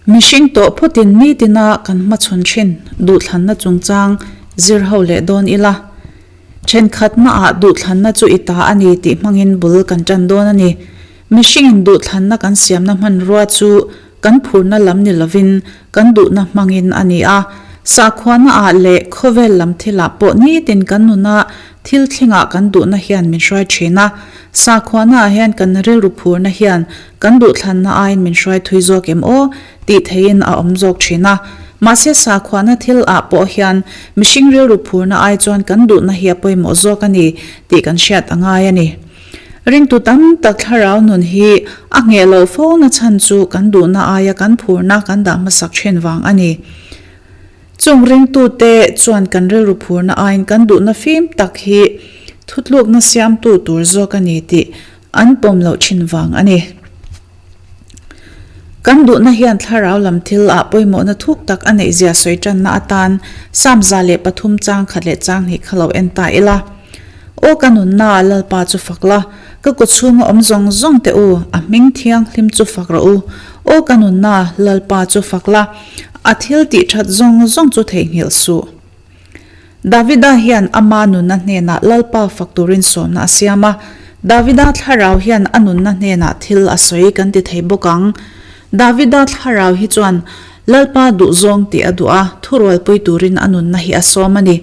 Mihring tawh phawtin nitina kan hmachhawn thin duhthlanna chungchang zir ho leh dawn ila. Thenkhatnaah duhthlanna chu i ta a ni tih hmangin bul kan tan dawn a ni. Mihringin duhthlanna kan siamna hmanrua chu kan phurna lam ni lovin kan duhna hmangin a ni a. Sakhuanaah leh khawvel lam thilah pawh nitin kan nuna thil thlengah kan duhna hian min hruai thin a. Sakhuanaah hian kan rilru phurna hian kan duhthlanna aiin min hruai thui zawk em aw tih theihin a awm zawk thin a. Mahse sakhuana thil ah pawh hian mihring rilru phurna ai chuan kan duhna hi a pawimawh zawk a ni tih kan hriat a ngai a ni. Ringtu tam tak thlarau nun hi a ngheh loh fo na chhan chu kan duhna aia kan phurna kan dah hmasak thin vang a ni. Chung ringtute chuan kan rilru phurna aiin kan duhna fim tak hi thutlukna siamtu tur zawk a ni tih an pawm loh thin vang a ni. Kan duhna hian thlarau lam thil ah pawimawhna thuk tak a neih zia sawi tanna atan Psalm 103 chang khat leh chang hnih kha lo en ta ila. Aw ka nunna Lalpa chu fak la, ka kut chhunga awm zawng zawng teh u, a hming thianghlim chu fak rawh u. Aw ka nunna Lalpa chu fak la, a thil tih that zawng zawng chu theihnghilh suh. Davida hian ama nunna hnenah Lalpa fak turin sawmna a siam a. Davida thlarau hian a nunna hnenah thil a sawi kan ti thei bawk ang. Davida thlarau hi chuan Lalpa duhzawng tih a duh a, thurualpui turin a nunna hi a sawm a ni.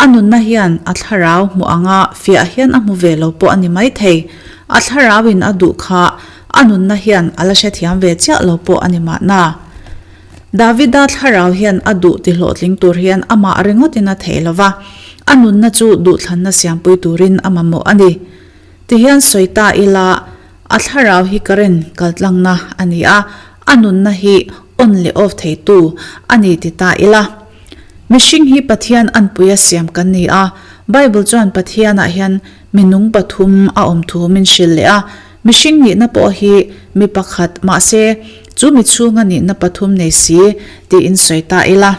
A nunna hian a thlarau hmuh anga fiah hian a hmu ve lo pawh a ni maithei. A thlarauin a duh kha a nunna hian a la hrethiam ve chiah lo pawh a ni mahna. Davida thlarau hian a duh ti hlawhtling tur hian amah ringawtin a theih lo va, a nunna chu duhthlanna siampui turin a mamawh a ni. Tihian sawi ta ila, a thlarau hi current kaltlangna a ni a, a nunna hi on leh off theitu a ni ti ta ila. Mihring hi Pathian anpuia siam kan ni a, Bible chuan Pathianah hian minung pathum a awm thu min hrilh leh a, Mihring nihna pawh hi mi pakhat mahse chu mi chhunga nihna pathum nei si tiin sawi ta ila.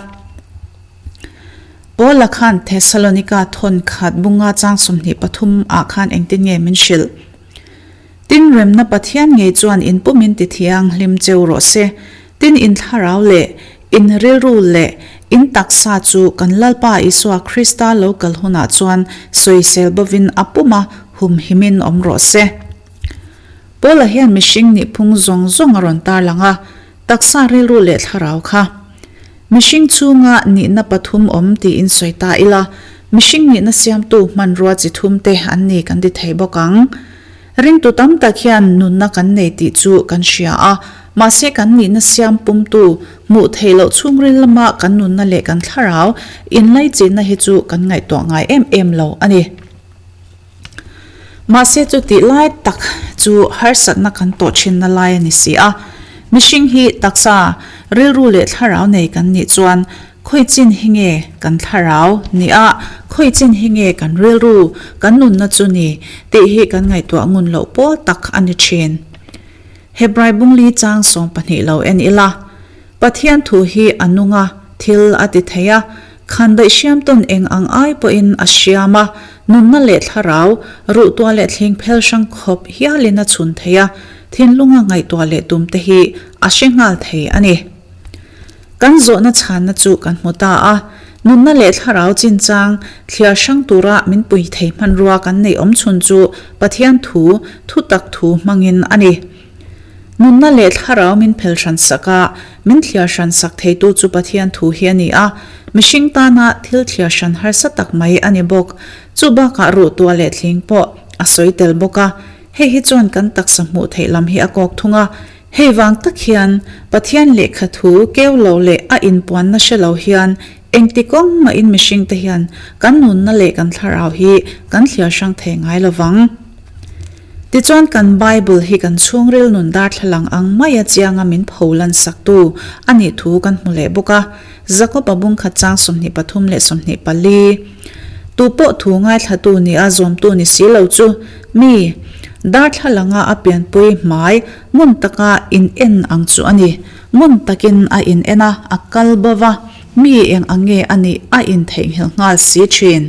Paula khan Thessalonika thawn khat bunga chang 23 ah khan engtin nge min hrilh? Tin remna Pathian ngei chuan in pumin ti thianghlim cheu rawh se. Tin in thlarau leh in rilru leh in taksa chu kan Lalpa Isua Krista lo kal hunah chuan sawisel bovin a puma humhimin awm rawh se. Paula hian mihring nihphung zawng zawng a rawn tarlang a, taksa rilru leh thlarau kha. Mihring chhunga nihna pathum awm tiin sawi ta ila, mihring nihna siamtu hmanrua chi thum te an ni kan ti thei bawk ang. Ringtu tam tak hian nunna kan nei tih chu kan hria a, mahse kan nihna siam pumtu hmuh theih loh chhungril lama kan nunna leh kan thlarau inlaichinna hi chu kan ngaihtuah ngai em em lo a ni. Mahse chu tih lai tak chu harsatna kan tawh thinna lai a ni si a. Mihring hi taksa, rilru leh thlarau nei kan nih chuan Khawi chin hi nge kan thlarau ni a, khawi chin hi nge kan rilru, kan nunna chu ni tih hi kan ngaihtuah ngun loh pawl tak a ni thin. Hebrai bungli chang 12 lo en ila, Pathian thu hi a nung a, thil a ti thei a, khan daih hriam tawn eng ang ai pawhin a hriam a, nunna leh thlarau, ruhtuah leh thling phel hrang khawp hialin a chhun thei a, thinlunga ngaihtuah leh tum te hi a hre nghal thei a ni. Kan zawhna chhanna chu kan hmu ta a, nunna leh thlarau chinchang thliar hrang tura min pui thei hmanrua kan neih awm chhun chu Pathian thu, thutak thu hmangin a ni. Nunna leh thlarau min phel hran sak a, min thliar hran sak theitu chu Pathian thu hi a ni a, mihring tana thil thliar hran harsa tak mai a ni bawk. Chu bakah ruhtuah leh thling pawh a sawi tel bawk a, hei hi chuan kan taksa hmuh theih lam hi a kawk thung a, Hei vang tak hian Pathian lehkha thu keu lo leh a inpuanna hre lo hian engti kawng mahin mihringte hian kan nunna leh kan thlarau hi kan thliar hrang thei ngai lo vang. Tichuan kan Bible hi kan chhungril nun darthlalang ang maia chianga min pholan saktu a nih thu kan hmu leh bawk a, Jakob-a bungkhat chang 23 leh 24. Tu pawh thu ngaithlatu nia zawmtu ni si lo chu mi darthlalanga a pianpui hmai ngun taka in en ang chu a ni. Ngun takin a in en a, a kal bo va, mi eng ang nge a nih a intheihnghilh nghal si thin.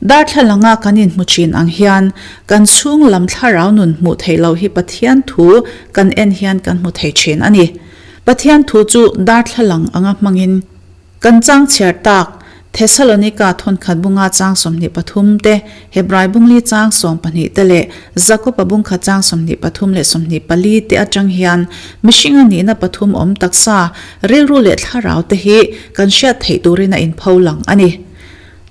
Darthlalanga kan inhmu thin ang hian kan chhung lam thlarau nun hmuh theih loh hi Pathian thu kan en hian kan hmu thei thin a ni. Pathian thu chu darthlalang anga hmangin kan chang chhiar tak Thesalonika thawnkhat bunga chang 23 te, Hebrai bungli chang 12 te leh Jakoba bungkhat chang 23 leh 24 te atang hian mihringa nihna pathum awm taksa, rilru leh thlarau te hi kan hriat theih turin a inpho lang a ni.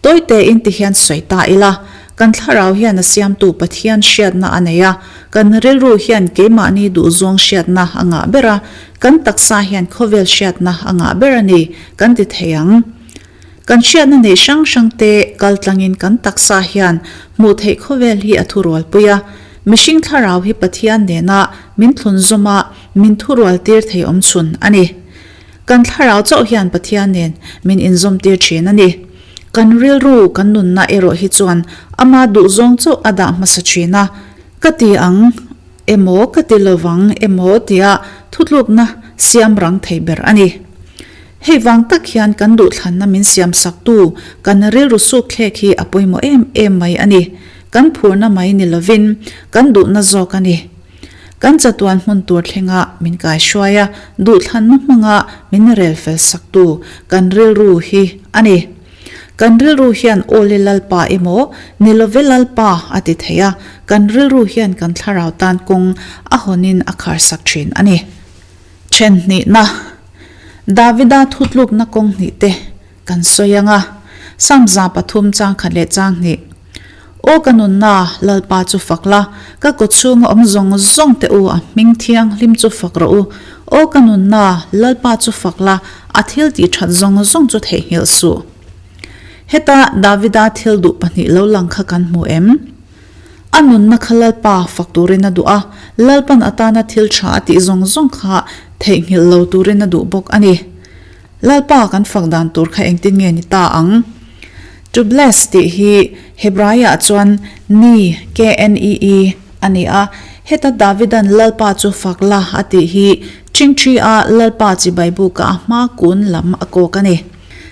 Tawite in ti hian sawi ta ila, kan thlarau hian a siamtu Pathian hriatna a nei a, kan rilru hian keimahni duhzawng hriatna a ngah ber a, kan taksa hian khawvel hriatna a ngah ber a ni kan ti thei ang. Kan hriatna neih hrang hrang te kal tlangin kan taksa hian hmuh theih khawvel hi a thurualpui a, mihring thlarau hi Pathian nena min thlunzawm a, min thurual tir thei awmchhun a ni. Kan thlarau chauh hian Pathian nen min inzawmtir thin a ni. Kan rilru, kan nunna erawh hi chuan ama duhzawng chauh a dah hmasa thin a, ka ti ang emaw ka ti lovang emaw tia thutlukna siam rang thei ber a ni. Hei vang tak hian kan duhthlanna min siamsaktu kan rilru sukthlek hi a pawimawh em em mai a ni. Kan phurna mai ni lovin kan duhna zawk a ni. Kan chatuan hmun tur thlenga min kaihruai a, duhthlanna hmanga min rel fel saktu kan rilru hi a ni. Kan rilru hian Awle Lalpa emaw, Nilove Lalpa a ti thei a, kan rilru hian kan thlarau tan kawng a hawnin a kharsak thin a ni. Then hnihna, Davida thutlukna kawng hnih te Kan sawi ang a, Psalm 3 chang khat leh chang hnih. Aw ka nunna, Lalpa chu fak la, ka kawchhunga awm zawng zawng teh u, a hming thianghlim chu fak rawh u. Aw ka nunna, Lalpa chu fak la, a thil tih that zawng zawng chu theihnghilh suh. Heta Davida thil duh pahnih lo lang kha kan hmu em? A nunna kha Lalpa fak turin a duh a, Lalpan atana thil tha a tih zawng zawng kha theihnghilh lo turin a duh bawk a ni. Lalpa kan fak dan tur kha engtin nge ni ta ang? To bless tih hi Hebraiah chuan ni, K-N-E-E, a ni a. Heta Davidan Lalpa chu fak la a tih hi ṭhingṭhi a Lalpa chibai buka a hma kun lam a kawk a ni.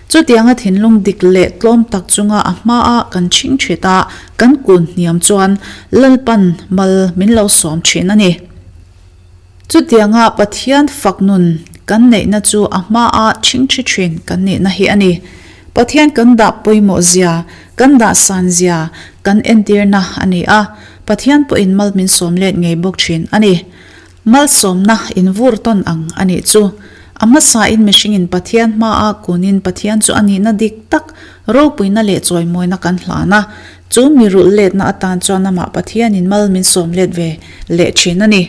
Chutianga thinlung dik leh tlawm tak chunga a hmaa kan ṭhingṭhit a kan kun hniam chuan Lalpan mal min lo sawm ṭhin a ni. Chutianga Pathian fak nun kan neihna chu a hmaa chhingchhi thin kan nihna hi a ni. Pathian kan dah pawimawh zia, kan dah san zia kan entirna a ni a, Pathian pawhin mal min sawm let ngei bawk thin a ni. Malsawmna invur tawn ang a nih chu. A hmasain mihringin Pathian hmaa kunin Pathian chu a nihna dik tak, ropuina leh chawimawina kan hlan a, chu mi rulh letna atan chuan amah Pathianin mal min sawm let ve leh thin a ni.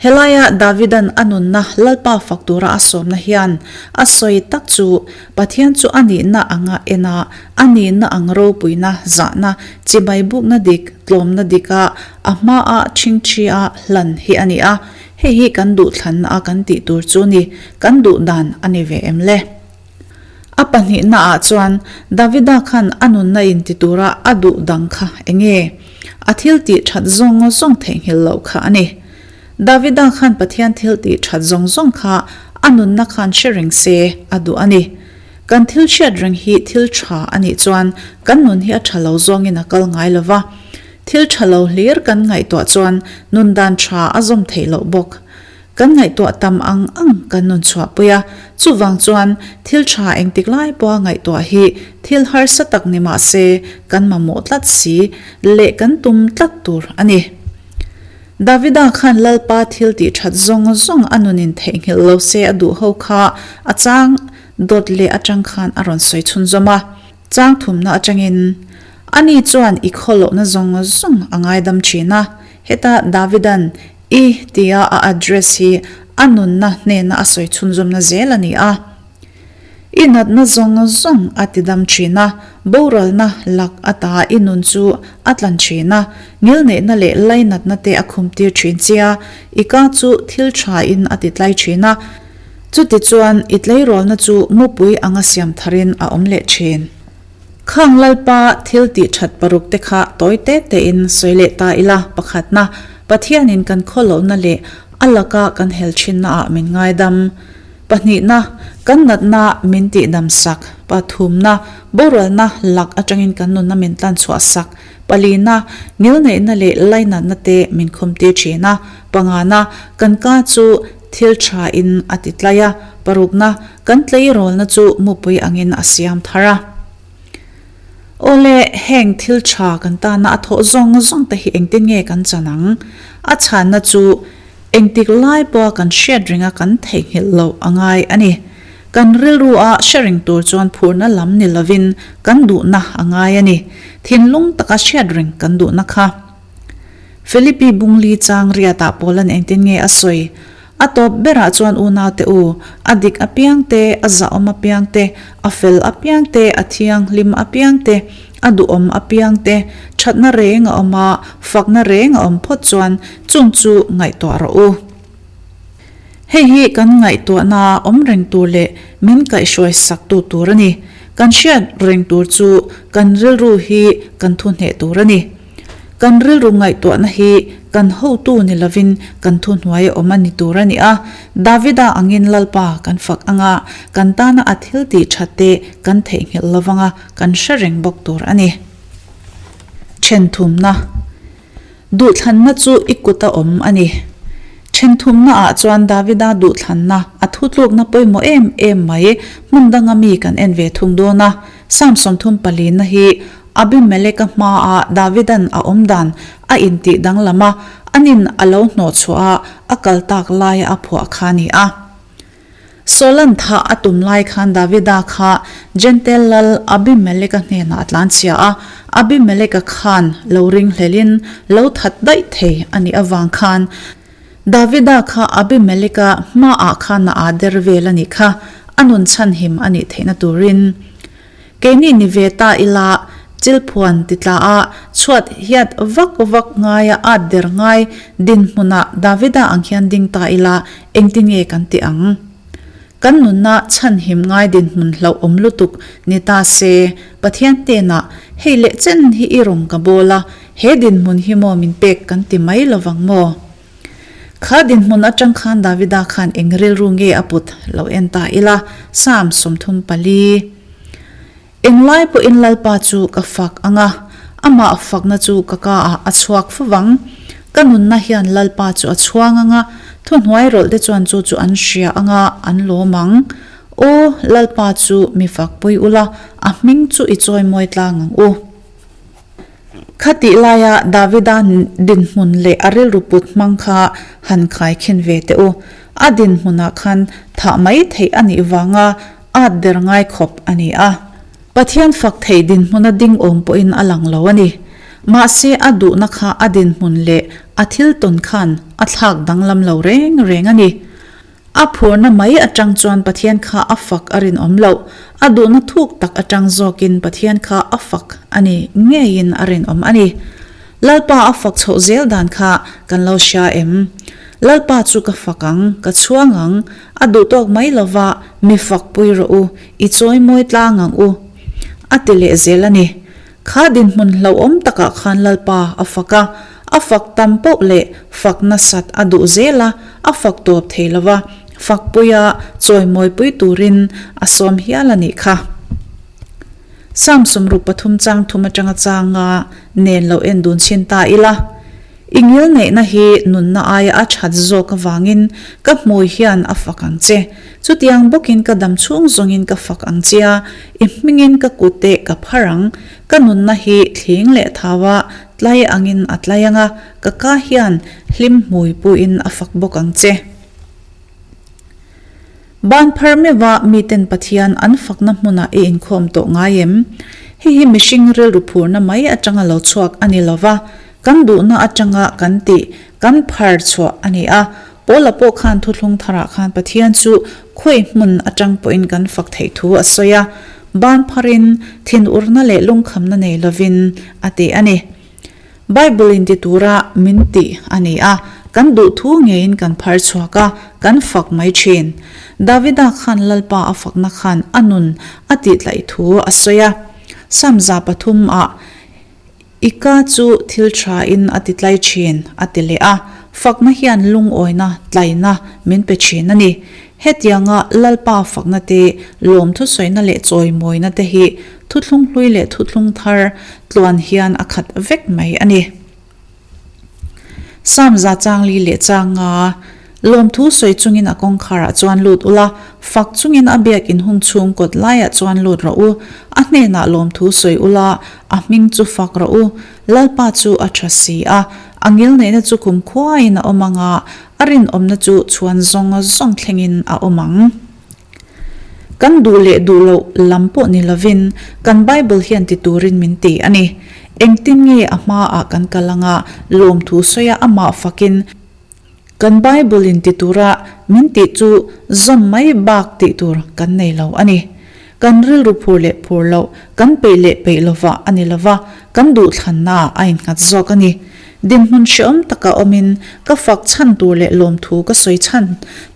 Helaia Davidan a nunna Lalpa fak tura a sawmna hian a sawi tak chu Pathian chu a nihna anga en a, a nihna ang ropuina, zahna, chibai bukna dik, tlawmna dika a hmaa ṭhingṭhia hlan hi a ni a. Hei hi kan duhthlanna a kan tih tur chu ni, kan duh dan a ni ve em le? A pahnihna ah chuan Davida khan a nunna in ti tura a duh dang kha enge? A thil tih that zawng zawng theihnghilh loh kha a ni. Davida khan Pathian thil tih that zawng zawng kha a nunna khan hre reng se a duh a ni. Kan thil hriat reng hi thil tha a nih chuan kan nun hi a tha lo zawngin a kal ngai lova. Thil tha lo hlir kan ngaihtuah chuan nun dan tha a zawm theih loh bawk. Kan ngaihtuah tam ang ang kan nun chhuahpui a, chuvang chuan thil tha engtik lai pawha ngaihtuah hi thil harsa tak ni mah se kan mamawh tlat si leh kan tum tlat tur a ni. Davida khan Lalpa thil tih that zawng zawng a nunin theihnghilh lo se a duh ho kha a chang dawt leh atang khan a rawn sawi chhunzawm a, chang thumna atangin ani chuan i khawlohna zawng zawng a ngaidam thin a, heta Davidan I tia a address hi a nunna hnena a sawi chhunzawmna zel a ni a. I natna zawng zawng a ti dam thin a, boralna lak ata i nun chu a tlan thin a, ngilneihna leh lainatna te a khumtir thin che a, i ka chu thil tha in a ti tlai thin a, chutichuan i tleirawlna chu mupui anga siam tharin a awm leh thin. Khang Lalpa thil tih that paruk te kha tawi te tein sawi leh ta ila, pakhatna, Pathianin kan khawlohna leh a laka kan hel thinna ah min ngaidam. Pahnihna, kan natna min tihdam sak. Pathumna, boralna lak atangin kan nunna min tlan chhuah sak. Palina, ngilneihna leh lainatna te min khumtir thin a. Pangana, kan ka chu. thil tha in a ti tlai a, parukna, kan tleirawlna chu mupui angin a siam thar a. Awle, heng thil tha kan tana a thawh zawng zawng te hi engtin nge kan chan ang? A chhanna chu engtik lai pawha kan hriat ringa kan theihnghilh loh a ngai a ni. Kan rilru a hre reng tur chuan phurna lam ni lovin kan duhna a ngai a ni. Thinlung taka hriat reng kan duhna kha. Philippi Bungli chang riatah Paulan engtin nge a sawi? A tawp berah chuan unaute u, a dik apiang te, a zahawm apiang te, a fel apiang te, a thianghlim apiang te, a duhawm apiang te, thatna reng a awm a, fakna reng a awm phawt chuan chung chu ngaihtuah rawh u. Hei hi kan ngaihtuahna awm reng tur leh min kaihhruai saktu tur a ni. Kan hriat reng tur chu kan rilru hi kan thuhneh tur a ni. Kan rilru ngaihtuahna hi kan hotu ni lovin kan thuhnuai a awm a ni tur a ni a. Davida angin Lalpa kan fak anga kan tana a thil tih that te kan theihnghilh lovanga kan hre reng bawk tur a ni. Thenthumna. Duhthlanna chu i kut a awm a ni. Thenthumna ah chuan Davida duhthlanna a thutlukna pawimawh em em mai hmun danga mi kan en ve thung dawn a. Psalm 34 na hi Abimeleka hmaah Davidan a awm dan a intih danglam a, anin a lo hnawhchhuah a, a kal tak laia a phuah kha a ni a. Saulan thah a tum lai khan Davida kha Jentail lal Abimeleka hnenah a tlanchhia a, Abimeleka khan lo ringhlelin lo that daih thei a nih avang khan Davida kha Abimeleka hmaah khan a aa der vel a nih kha, a nun chhanhim a nih theihna turin. Keini ni ve ta ila, chilphuan ti tla a, chhuat hiat vak vak ngaia at der ngai dinhmunah Davida ang hian ding ta ila engtin nge kan ti ang? Kan nunna chhanhim ngai dinhmun hlauhawm lutuk ni ta se, Pathian hnenah hei leh chen hi i rawn ka bawl a, he dinhmun hi maw min pek kan ti mai lovang maw? Kha dinhmun atang khan Davida khan eng rilru nge a put lo en ta ila, Psalm 34. Englai pawhin Lalpa chu ka fak ang a, amah fakna chu ka ka ah a chhuak fo vang. Ka nunna hian Lalpa chu a chhuang ang a, thuhnuai rawlh te chuan chu chu an hria ang a, an lawm ang. Aw, Lalpa chu mi fakpui ula, a hming chu i chawimawi tlang ang u. Khatih laia Davida dinhmun leh a rilru put hmang kha han khaikhin ve teh u. A dinhmunah khan thah mai theih a nih vanga at der ngai khawp a ni a. Pathian fak theih dinhmuna ding awm pawhin a lang lo a ni. Mahse a duhna kha a dinhmun leh a thil tawn khan a thlak danglam lo reng reng a ni. A phurna mai atang chuan Pathian kha a fak a rinawm loh. A duhna thuk tak atang zawkin Pathian kha a fak a ni ngeiin a rinawm a ni. Lalpa a fak chhoh zel dan kha kan lo hria em? Lalpa chu ka fak ang, ka chhuang ang, a duhtawk mai lova mi fak pui rawh u, i chawimawi tlang ang u, a ti leh zel a ni. Kha dinhmun hlauhawm takah khan Lalpa a fak a, a fak tam poh leh fak nasat a duh zel a, a fak tawp thei lo va, fakpuia chawimawipui turin a sawm hial a nih kha. Psalm 63 chang thum atanga changa nen lo en dun chhin ta ila, I ngilneihna hi nunna aia a that zawk avangin ka hmui hian a fak ang che. Chutiang bawkin ka dam chhung zawngin ka fak ang che a, i hmingin ka kute ka phar ang. Ka nunna hi thling leh thau a tlai angin a tlai ang a, ka ka hian hlim hmui puin a fak bawk ang che. Ban phar meuha miten Pathian an fakna hmunah i inkhawm tawh ngai em? Hei hi mihring rilru phurna mai atanga lo chhuak a ni lova, kan duhna atanga kan tih, kan phar chhuah a ni a. Paula pawh khan thuthlung tharah khan Pathian chu khawi hmun atang pawhin kan fak theih thu a sawi a, ban pharin thinurna leh lungkhamna nei lovin a ti a ni. Bible in ti tura min tih a ni a, kan duh thu ngeiin kan phar chhuak a, kan fak mai thin. Davida khan Lalpa a fakna khan a nun a tihtlaih thu a sawi a. Psalm 103 ah, I ka chu thil tha in a titlai thin, a ti leh a. Fakna hian lungawina, tlaina min pe thin a ni. Hetianga Lalpa fakna te, lawmthusawina leh chawimawina te hi Thuthlung hlui leh thuthlung thar tluan hian a khat vek mai a ni. Psalm 104 leh changa. Lawmthu sawi chungin a kawngkharah chuan lut ula, fak chungin a biak inhung chhung kawt laiah chuan lut rawh u. A hnenah lawmthu sawi ula, a hming chu fak rawh u. Lalpa chu a tha si a, a ngilneihna chu kumkhuain a awm ang a, a rinawmna chu chhuan zawng zawng thlengin a awm ang. Kan duh leh duh loh lam pawh ni lovin kan Bible hian ti turin min ti a ni. Engtin nge a hmaah kan kal anga lawmthu sawi a amah fakin kan Bible in ti tura min tih chu zawm mai bak tih tur kan nei lo a ni. Kan rilru phur leh phur loh, kan peih leh peih lovah a ni lova, kan duhthlanna ah a innghat zawk a ni. Dinhmun hreawm taka awmin ka fak chhan tur leh lawmthu ka sawi chhan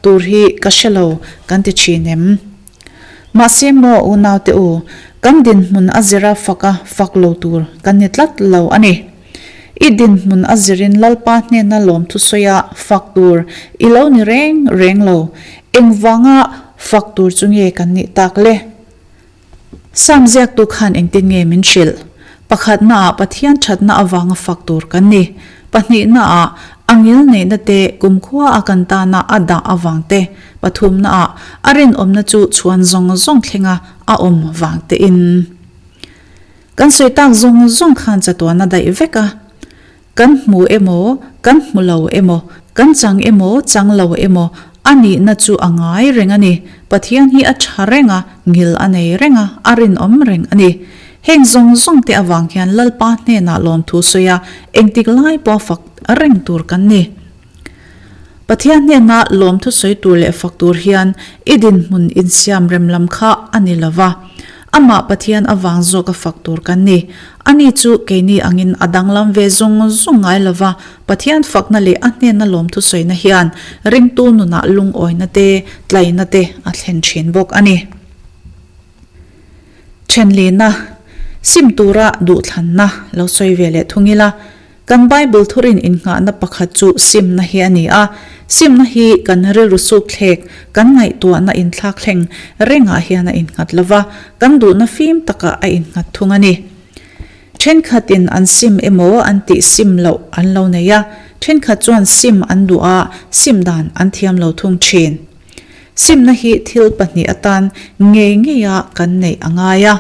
tur hi ka hre lo kan ti thin em? Mahse maw unaute u, kan dinhmun a zira faka fak lo tur kan ni tlat lo a ni. I dinhmun a zirin Lalpa hnena lawmthu sawia fak tur i lo ni reng reng lo, engvanga fak tur chu nge kan nih tak le? Sam ziaktu khan engtin nge min hrilh? Pakhatnaah Pathian thatna avanga fak tur kan ni. Pahnihnaah a ngilneihna te kumkhua a kan tana a dah avang te. Pathumnaah a rinawmna chu chhuan zawng zawng thlenga a awm vang tein. Kan sawi tak zawng zawng khan chatuan a daih vek a. Kan hmu emaw, kan hmu lo emaw, kan chang emaw, chang lo emaw, a nihna chu a ngai reng a ni. Pathian hi a tha reng a, ngil a nei reng a, a rinawm reng a ni. Heng zawng zawng te avang hian Lalpa hnenah lawmthu sawi a, engtik lai pawh fak reng tur kan ni. Pathian hnena lawmthu sawi tur leh fak tur hian i dinhmun insiam rem lam kha a ni lo va. Amah Pathian avang zawka fak tur kan ni. Ani chu keini angin a danglam ve zawng zawng ngai lo va, Pathian fakna leh a hnena lawmthu sawina hian ringtu nunah lungawina te, tlaina te a thlen thin bawk a ni. Thenlina, sim tura duhthlanna lo sawi ve leh thung ila, Kan Bible thurin innghahna pakhat chu simna hi a ni a. Simna hi kan rilru sukthlek, kan ngaihtuahna inthlakthleng rengah hian a innghat lo va, kan duhna fim takah a innghat thung a ni. Thenkhatin an sim emaw an tih sim loh an lo nei a, thenkhat chuan sim an duh a, sim dan an thiam lo thung thin. Simna hi thil pahnih atan ngei ngeia kan neih a ngai a.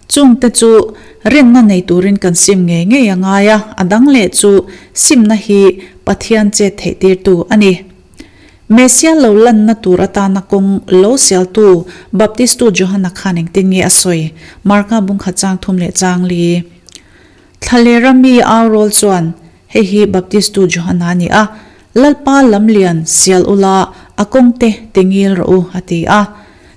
Chungte chu rinna nei turin kan sim ngei ngei a ngai a, a dang leh chu simna hi Pathian chet theih tirtu a ni. Mesia lo lanna tur atana kawng lo sialtu Baptistu Johana khan engtin nge a sawi? Marka bungkhat chang thum leh chang li. Thlalera mi Aurawl chuan, Hei hi Baptistu Johana a ni a, Lalpa lamlian sial ula a kawngte ti ngil rawh u, a ti a.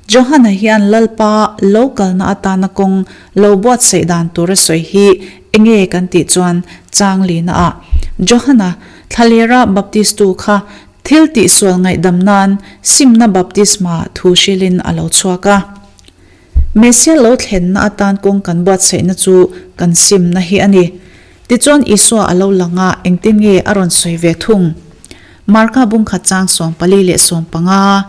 Johana hian Lalpa lo kalna atana kawng lo buatsaih dan tur a sawi hi enge kan tih chuan chang lina ah Johana thlalera Baptistu kha thil tihsual ngaihdam nan simna baptisma thu hrilin a lo chhuak a. Mesia lo thlenna atan kawng kan buatsaihna chu kan simna hi a ni. Tichuan Isua a lo lang a, engtin nge a rawn sawi ve thung? Marka bungkhat chang 14 leh 15,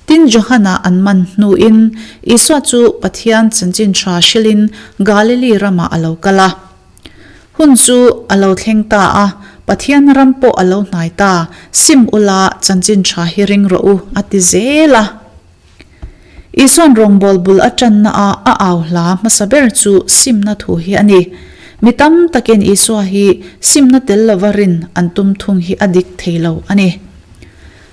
Tin Johana an man hnuin Isua chu Pathian chanchin tha hrilhin Galili ramah a lo kal a. Hun chu a lo thleng ta a, Pathian ram pawh a lo hnai ta, sim ula chanchin tha hi ring rawh u, a ti zel a. Isuan rawngbâwl bul a ṭanna a a au hla hmasa ber chu simna thu hi a ni. Mi tam takin Isua hi simna tel lova rin an tum thung hi a dik thei lo a ni.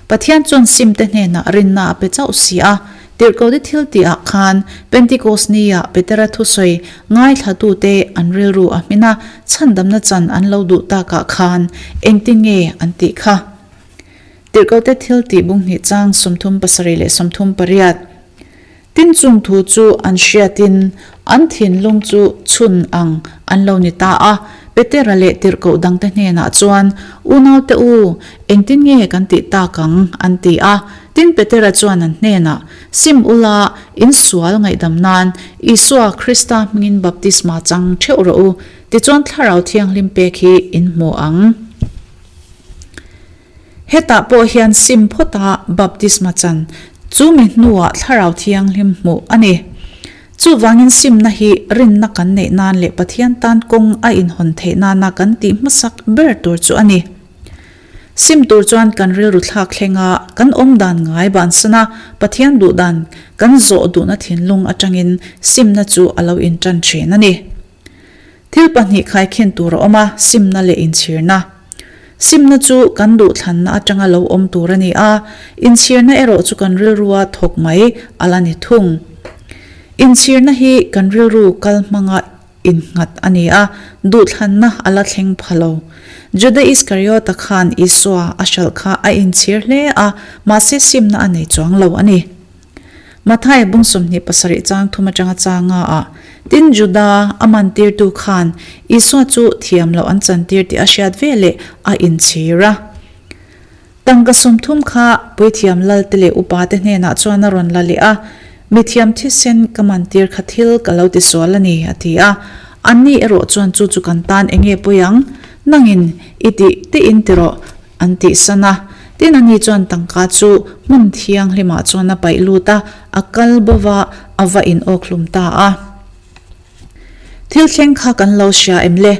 Pathian chuan simte hnenah rinna a pe chauh si a. Tirhkohte thil tihah khan Pentikos nia Petera thusawi ngaithlatute an rilru a hmin a, chhandamna chan an lo duh takah khan engtin nge an tih kha? Tirhkohte thil tih bung hnih chang 37 leh 38. Tin chung thu chu an hriatin an thinlung chu chhun ang an lo ni ta a. Petera leh tirhkoh dangte hnenah chuan, Unaute u, engtin nge kan tih tak ang? an ti a. Tin Petera chuan an hnenah, Sim ula, in sual ngaihdam nan Isua Krista hmingin baptisma chang theuh rawh u, tichuan Thlarau Thianghlim pek hi in hmu ang. Hetah pawh hian sim phawta baptisma chan chu mi hnuah Thlarau Thianghlim hmuh a ni. Chuvangin simna hi rinna kan neih nan leh Pathian tan kawng a inhawn theih nana kan tih hmasak ber tur chu a ni. Sim tur chuan kan rilru thlak thleng a, kan awm dan ngai bansan a, Pathian duh dan kan zawh duhna thinlung atangin simna chu a lo intan thin a ni. Thil pahnih khaikhin tur a awm a, simna leh inchhirna. Simna chu kan duhthlanna atanga lo awm tur a ni a, inchhirna erawh chu kan rilrua thawk mai a la ni thung. Inchhirna hi kan rilru kal hmanga innghat a ni a, duhthlanna a la thleng pha lo. Juda Iskariota khan Isua a hralh kha a inchhir hle a, mahse simna a nei chuang lo a ni. Matthai bung 27 chang thum atanga changa ah, Tin Juda a mantirtu khan Isua chu thiam loh an chantir tih a hriat ve leh a inchhir a. Tangka 30 kha puithiam lalte leh upate hnenah chuan a rawn la leh a, Mithiam thisen ka mantir kha thil ka lo tisual a ni, a ti a. Anni erawh chuan chu chu kan tan enge pawi ang? Nangin i tih tiin ti rawh, An tihsan a. Tin ani chuan tangka chu hmun thianghlimah chuan a paih lut a, a kal bo va, a va in awk hlum ta a. Thil thleng kha kan lo hria em le?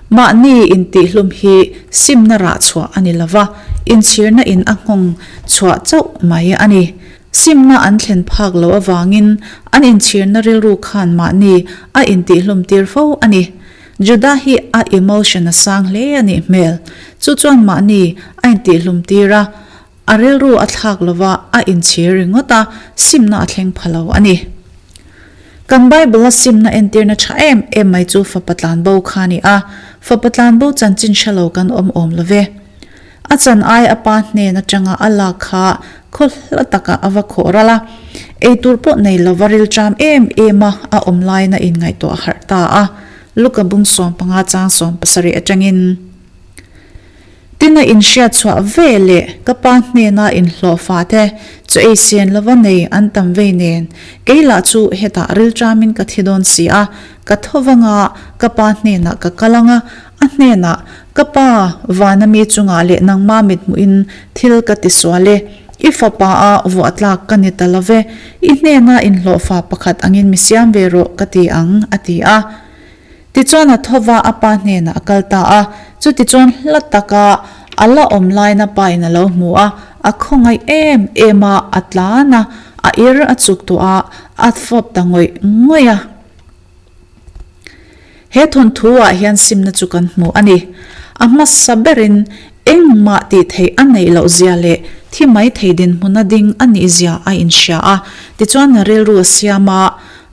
Mahni intihhlum hi simna rah chhuah a ni lo va, inchhirna in a nghawng chhuah chauh mai a ni. Simna an thlen phak loh avangin an inchhirna rilru khan mahni a intihhlum tir fo a ni. Judah hi a emotion a sang hle a nih hmel. Chu chuan mahni a intihhlum tir a, a rilru a thlak lova a inchhir ringawt a, simna a thleng pha lo a ni. Kan Bible-a simna entirna tha em em mai chu fapa tlanbo kha a ni a, fapa tlanbo chanchin hre lo kan awm awm lo ve. A chan ai a pa hnen atanga a lak kha khaw hla takah a va khawh ral a, eitur pawh nei lova rilṭam em em a a awm laiin a inngaihtuah harh ta a, Luka bung 15 chang 17 atangin, Tin a inhriat chhuah ve leh ka pa hnena inhlawh fate chu ei sen lova nei an tam vei nen, kei lah chu hetah rilṭamin ka thi dawn si a, ka tho vanga ka pa hnenah ka kal ang a, A hnenah, Ka pa, vana mi chungah leh nangma mithmuhin thil ka ti sual e. I fapa a vuah tlak ka ni ta lo ve. I hnena inhlawhfa pakhat angin mi siam ve rawh ka ti ang, a ti a. Tichuan a tho va, a pa hnenah a kal ta a. Chutichuan hla taka a la awm laina pain a lo hmu a, a khawngaih em em a, a tlan a, a ir a chuk tawh a, a fawp ta ngawih ngawih a. He thawnthu ah hian simna chu kan hmu a ni. A hmasa berin engmah tih theih a neih loh zia leh thi mai thei dinhmuna ding a nih zia a inhria a, tichuan a rilru a siam a,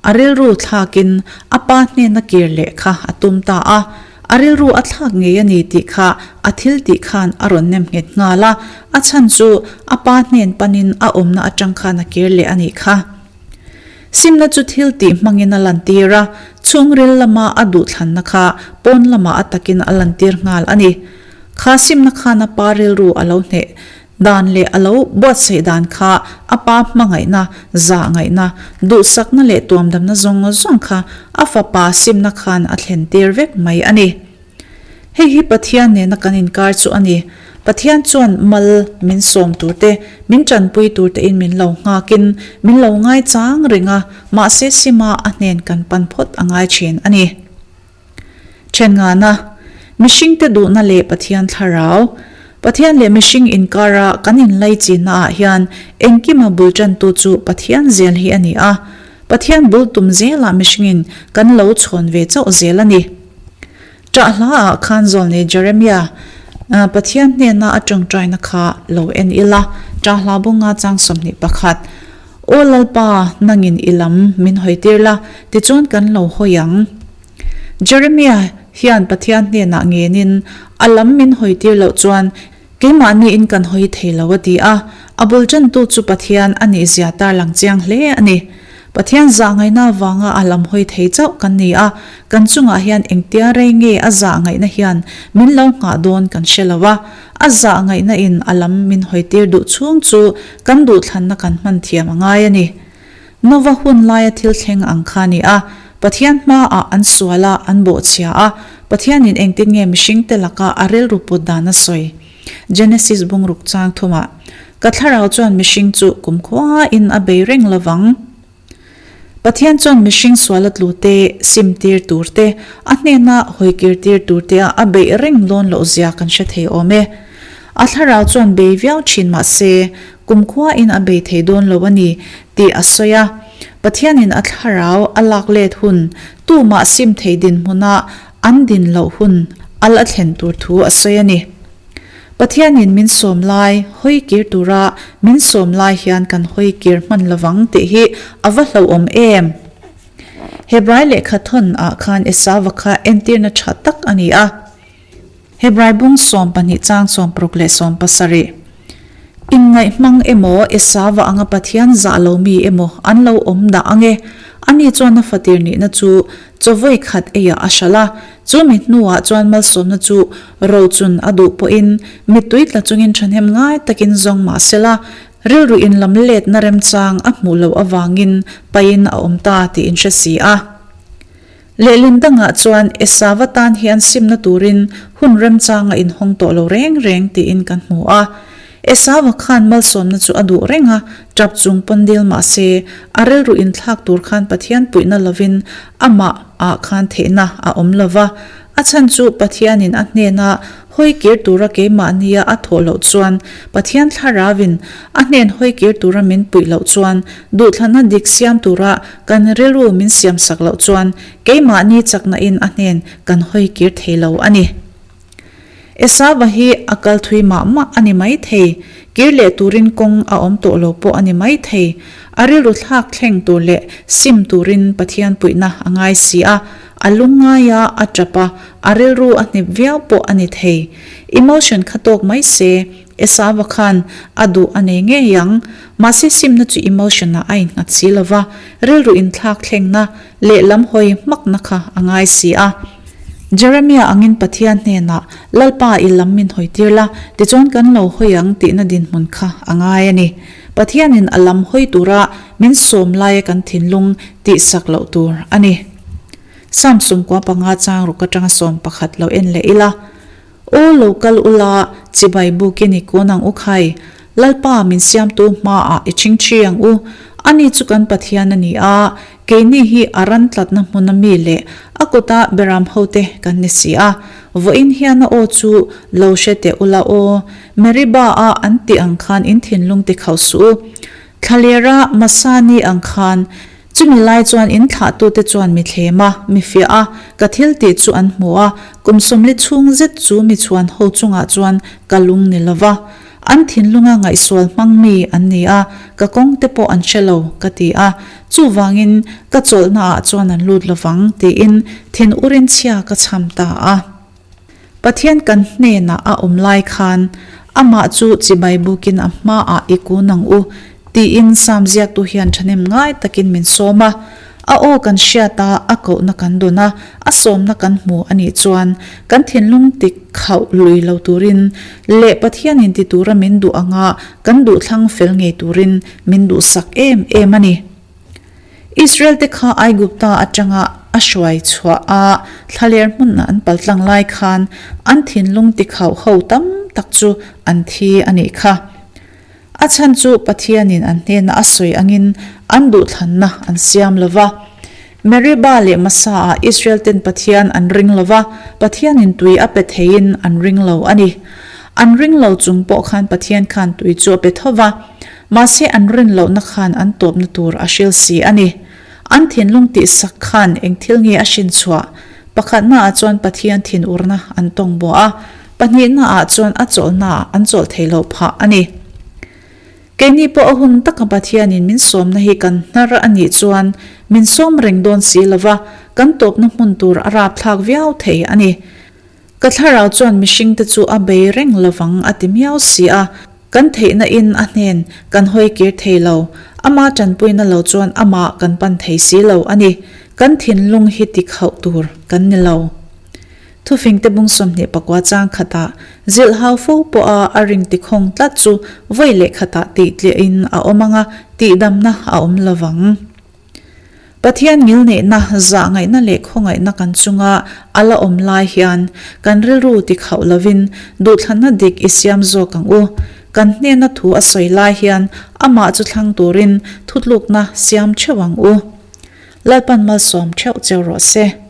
a rilru thlakin a pa hnena kir leh kha a tum ta a. A rilru a thlak ngei a ni tih kha a thil tih khan a rawn nem nghet nghal a, a chhan chu a pa hnen panin a awmna atang khan a kir leh a nih kha. Simna chu thil tih hmangin a lantir a, chhungril lama a duhthlanna kha pawn lamah a takin a lantir nghal a ni. Kha simna khan a pa rilru a lo hneh dan leh a lo buatsaih dan kha a pa hmangaihna, zahngaihna, duhsakna leh tuamdamna zawng zawng kha a fapa simna khan a thlentir vek mai a ni. Hei hi Pathian nena kan inkar chu a ni. Pathian chuan mal min sawm tur te, min tanpui tur tein min lo nghakin min lo ngaichang reng a, mahse sima a hnen kan pan phawt a ngai thin a ni. Thengana, Mihringte duhna leh Pathian thlarau. Pathian leh mihring inkara kan inlaichinna ah hian engkima bul tantu chu Pathian zel hi a ni a. Pathian bul tum zelah mihringin kan lo chhawn ve chauh zel a ni. Ṭah hla ah khan zawlnei Jeremia Pathian hnena a ṭawngṭaina kha lo en ila, ṭah hla bunga chang 21, Aw Lalpa, nangin i lam min hawitir la, tichuan kan lo hawi ang. Jeremia hian Pathian hnenah ngenin a lam min hawitir loh chuan keimahniin kan hawi thei lo a ti a, a bul ṭantu chu Pathian a nihzia tarlang chiang hle a ni. Pathian zahngaihna avanga a lam hawi thei chauh kan ni a, kan chungah hian engtia rei nge a zahngaihna hian min lo nghah dawn kan hre lo a, a zahngaihna in a lam min hawitir duh chhung chu kan duhthlanna kan hman thiam a ngai a ni. Nova hun laia thil thleng ang kha a ni a, Pathian hmaah an sual a, an bawhchhia a, Pathianin engtin nge mihringte laka a rilru put dan a sawi? Genesis bungruk chang thumah, Ka thlarau chuan mihring chu kumkhuain a bei reng lovang. Pathian chuan mihring suala tlu te, sim tir tur te, a hnena hawikir tir tur te a a beih reng lawn loh zia kan hre thei awm e. A thlarau chuan bei viau thin mah se, kumkhuain a bei thei dawn lo a ni tih a sawi a. Pathianin a thlarau a lak let hun, tumah sim thei dinhmuna an din loh hun a la thlen tur thu a sawi a ni. Pathianin min sawm lai hawi kir tura min sawm lai hian kan hawi kir hman lovang tih hi a va hlauhawm em? Hebrai lehkha thawn ah khan Esauva kha entirna tha tak a ni a. Hebrai bung 12 chang 60 leh 70. Inngaih hmang emaw Esauva anga Pathian zah lo mi emaw an lo awm dah ang e. Ani chuan a fatir nihna chu chawvawi khat eiah a hralh a, chu mi hnuah chuan malsawmna chu rochun a duh pawhin mittui tla chungin thahnem ngai takin zawng mah sela, Rilru in lam letna remchang a hmuh loh avangin pain a awm ta tih in hre si a. Lehlin dangah chuan Esava tan hian simna turin hun remchang a inhawng tawh lo reng reng tiin kan hmu a. Esava khan malsawmna chu a duh reng a, tap chung pawn dil mah se a rilru inthlak tur khan Pathian puihna lovin amah ah khan theihna a awm lo va. A chhan chu Pathianin a hnena Hawi kir tura keimahnia a thawh loh chuan Pathian Thlarauin a hnen hawi kir tura min puih loh chuan duhthlanna dik siam tura kan rilru min siam sak loh chuan keimahni chaknain a hnen kan hawi kir thei lo a ni. Esava hi a kal thui mah mah a ni mai thei, kir leh turin kawng a awm tawh lo pawh a ni mai thei. A rilru thlak thleng tur leh sim turin Pathian puihna a ngai si a, A lungngai a, a tap a, a rilru a hnip viau pawh a ni thei. Emotion kha tawk mai se, Esava khan a duh a nei ngei ang. Mahse simna chu emotion ah a innghat si lo va, rilru inthlak thlengna, lehlam hawi hmakna kha a ngai si a. Jeremia angin Pathian hnenah, Lalpa i lam min hawi tir la, tichuan kan lo hawi ang tihna dinhmun kha a ngai a ni. Pathianin a lam hawi tura min sawm laia kan thinlung tihsak loh tur a ni. Psalm 15 chang ruk atanga 11 lo en leh ila. Aw lo kal ula, chibai bukin i kun ang u khai. Lalpa min siamtu hmaah i chingchi ang u. Ani chu kan Pathian a ni a, keini hi a ran tlatna hmuna mi leh a kuta beram hote kan ni si a. Vawiin hian a aw chu lo hre teh ula aw, Meribah-a an tih ang khan in thinlung ti khauh suh u. Thlalera Masani ang khan Chumi lai chuan in thlahtute chuan mi thlem a, mi fiah a, ka thil tih chu an hmu a, kum 40 chhung zet chu mi chhuan ho chungah chuan ka lung ni lo va. An thinlunga ngaihsual hmang mi an ni a, ka kawng te pawh an hre lo, ka ti a. Chuvangin ka chawlhnaah chuan an lut lo vang, tiin thin urin chhia ka chham ta a. Pathian kan hnenah a awm lai khan amah chu chibai bukin a hmaah i kun ang u, tiin Psalm ziaktu hian thahnem ngai takin min sawm a. A aw kan hriat a, a kohna kan dawn a, a sawmna kan hmu a nih chuan kan thinlung tik khauh lui lo turin leh Pathianin ti tura min duh anga kan duhthlang fel ngei turin min duhsak em em a ni. Israel te kha Aigupta atanga a hruai chhuah a thlaler hmun an paltlang lai khan an thinlung tikhauh ho tam tak chu an thi a nih kha. A chhan chu Pathianin an hnena a sawi angin an duhthlanna an siam lo va. Meribah leh Masa-ah Israel ten Pathian an ring lo va, Pathianin tui a pe theiin an ring lo a ni. An ring lo chung pawh khan Pathian khan tui chu a pe tho va. Mahse an rin lohna khan an tawpna tur a hril si a ni. An thinlung tihsak khan eng thil nge a hrin chhuah? Pakhatnaah chuan Pathian thinurna an tawng bawh a, pahnihnaah chuan a chawlhnaah an chawlh thei loh phah a ni. Keini pawh a hun taka Pathianin min sawmna hi kan hnar a nih chuan min sawm reng dawn si lova, kan tawpna hmun tur a rapthlak viau thei a ni. Ka thlarau chuan mihringte chu a bei reng lovang a ti miau si a, kan theihna in a hnen kan hawi kir thei lo, ama tanpuina lo chuan amah kan pan thei si lo a ni, kan thinlung hi ti khauh tur kan ni lo. Thufingte bung 24 chang khatah zilh hau fo pawha a ring tikhawng tlat chu vawi leh khatah tih tliahin a awm anga tihdamna a awm lovang. Pathian ngilneihna, zahngaihna leh khawngaihna kan chunga a la awm lai hian kan rilru ti khauh lovin duhthlanna dik i siam zawk ang u. Kan hnena thu a sawi lai hian amah chu thlang turin thutlukna siam theuh ang u. Lalpan malsawm theuh cheu rawh se.